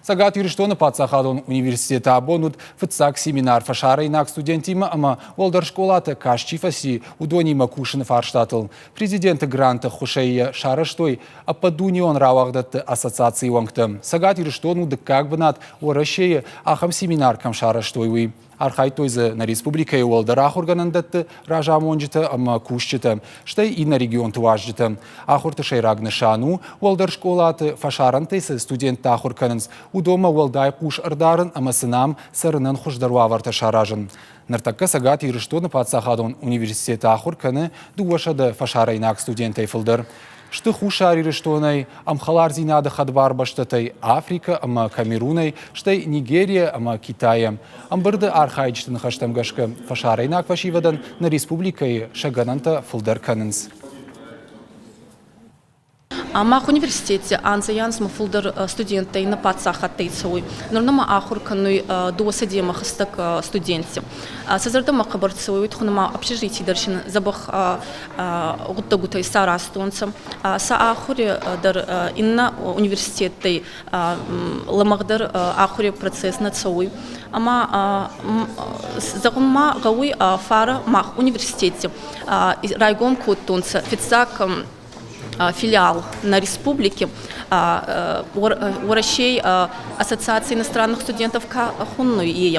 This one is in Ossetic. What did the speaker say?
Цӕгат Ирыстоны паддзахадон университеты абон уыд фыццаг семинар фӕсарӕйнаг студенттимӕ ӕмӕ уӕлдӕр скъолаты каст чи фӕци, уыдонимӕ кусыны фарстатыл. Президенты гранты ӕххуысӕй йӕ сарӕзтой Ӕппӕтдунеон рауагъдӕтты ассоциацийы уӕнгтӕ. Цӕгат Ирыстон у дыккаг бынат Уӕрӕсейы ахӕм семинар кӕм сарӕзтой, уый. Архайдтой дзы нӕ республикӕйы уӕлдӕр ахуыргӕнӕндӕтты разамонджытӕ ӕмӕ кусджытӕ, стӕй иннӕ регионты уазджытӕ. Ахуырты сӕйраг нысан у, уӕлдӕр скъолаты фӕсарӕнтӕй цы студенттӕ ахуыр кӕнынц, уыдонмӕ уӕлдай хъус ӕрдарын ӕмӕ сын ам цӕрынӕн хуыздӕр уавӕртӕ саразын. Ныртӕккӕ Цӕгат Ирыстоны паддзахадон университеты ахуыр кӕны 200 фӕсарӕйнаг студентӕй фылдӕр. Сты Хуссар Ирыстонӕй, ӕмхӕлардзинады хӕдбар бӕстӕтӕй Африкӕ ӕмӕ Камерунӕй, стӕй Нигерийӕ ӕмӕ Китайӕ. Ӕмбырды архайджыты ныхӕстӕм гӕсгӕ, фӕсарӕйнаг фӕсивӕдӕн нӕ республикӕйы сӕ гӕнӕнтӕ фылдӕр кӕнынц. Мах университети анзӕй-анзмӕ фулдӕр студенттӕй нӕ паддзахадтӕй цӕуй. Нур нӕмӕ ахур кӕнуй дууӕсӕдемӕ хӕстӕг студентти. Сӕ зӕрдӕмӕ хъӕбӕр цӕуй, уой туххӕн ӕма общежитий дӕр син дзӕбӕх гъуддӕгутӕ исаразтонцӕ. Сӕ ахури дӕр иннӕ университеттӕй лӕмӕгъдӕр ахури процесс нӕ цӕуй. Ӕма зӕгъун ма гъӕуй фарӕ мах университети райгом кодтонцӕ фиццаг филиал на республике Уӕрӕсей Ассоциации иностранных студентов ка хуннуй, е.